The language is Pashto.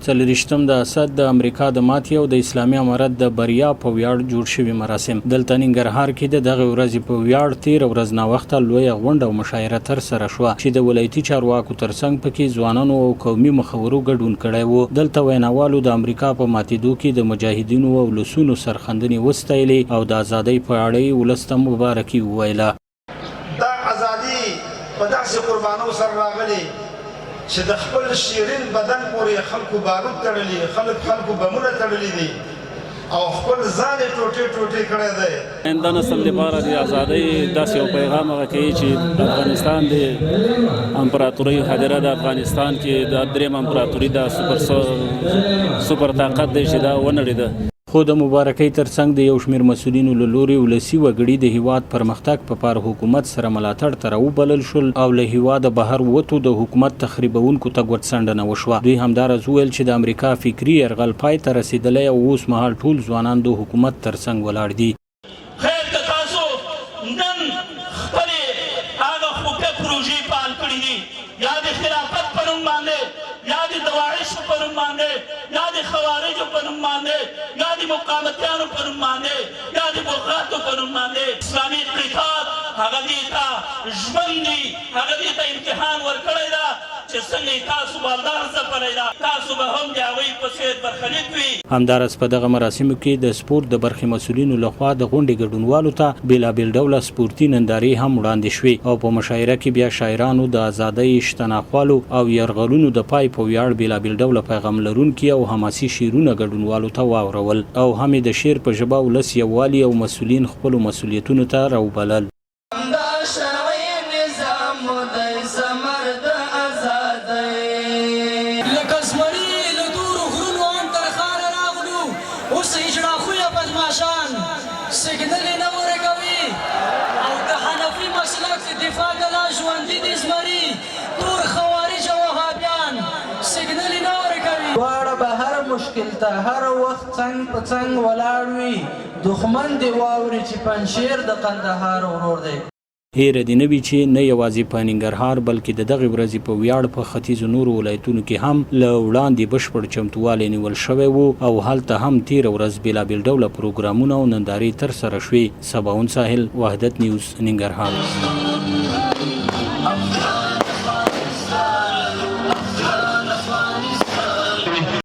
څلوریشتم د اسد د امریکا د ماتې او د اسلامي امارت د بریا په ویاړ جوړ شوي مراسم. دلته ننګرهار کې د دغې ورځې په ویاړ تېره ورځ ناوخته لویه غونډه او مشاعره ترسره شوه چې د ولایتي چارواکو ترڅنګ پکې ځوانانو او قومي مخورو ګډون کړی و. دلته ویناوالو د امریکا په ماتېدو کې د مجاهدینو او ولسونو سرښندنې وستایلې او د ازادۍ په اړه یې ولس ته مبارکي وویله. دا ازادي په داسې قربانو سره راغلې چې د خپل شیرین بدن پورې خلکو بارود تړلي، خلک خلکو بمونه تړلي دي او خپل ځان یې ټوټې ټوټې کړی دی. آینده نسل لپاره د ازادۍ داسې یو پیغام هغه کوي چې افغانستان د امپراتورۍ هدیره د افغانستان کې د دریم امپراتوري د سوپر سوپر طاقت دی چې دا ونړېده. خو د مبارکۍ ترڅنګ د یو شمېر مسؤلینو له لوري ولسي وګړي د هېواد پرمختګ په پار حکومت سره ملاتړ ته راوبلل شول او له هېواده بهر وتو د حکومت تخریبوونکو ته ګوتڅنډنه وشوه. دوی همداراز وویل چې د امریکا فکري یرغل پای ته رسېدلی او اوس مهال ټول ځوانان د حکومت ترڅنګ ولاړ دي. خیر که تاسو نن خپلې هغه خفیه پروژې فعال کړي دي یا د خلافت په نوم باندې یا د دواعشو په نوم باندې یا د خوارجو په نوم باندې یا د مقامتیانو په نوم باندې یا د بغاتو په نوم باندې اسلامي قتال هغه دې ته ژمن دي هغه دې ته امتحان ورکړی ده چې څنګه یې تاسو بالدار ځپلی ده تاسو به هم د هغوی په څېر برخلیک وي. همداراز په دغه مراسمو کې د سپورت د برخې مسؤلینو له خوا د غونډې ګډونوالو ته بېلابېل ډوله سپورتي نندارې هم وړاندې شوې او په مشاعره کې بیا شاعرانو د ازادۍ، شته ناخوالو او یرغلونو د پای په ویاړ بېلابېل ډوله پیغام لرونکي او حماسي شعرونه ګډونوالو ته واورول او هم یې د شعر په ژبه ولس یووالي او مسؤلین خپلو مسؤلیتونو ته راوبلل. همدا شرعي نظام مو دی ثمر د ازادۍ. لکه زمري له تورو غرونو ان تر ښاره راغلو اوس هجړا خویه بدمعاشان سګنلې نه ورکوي او د حنفي مسلک دفاع ته لا ژوندي دي زمري تور خوارج او وهابیان سګنلې نه ورکوي. دواړه به هر مشکل ته هر وخت څنګ په څنګ ولاړ وي. دښمن دې واوري چې پنجشېر د قندهار ورور دی. هېره دې نه وي چې نه یوازې په ننګرهار بلکې د دغې ورځې په ویاړ په ختیځو نورو ولایتونو کې هم له وړاندې بشپړ چمتووالی نیول شوی و او هلته هم تېره ورځ بېلابېل ډوله پروګرامونه او نندارې ترسره شوې. سباوون ساحل، وحدت نیوز، ننګرهار.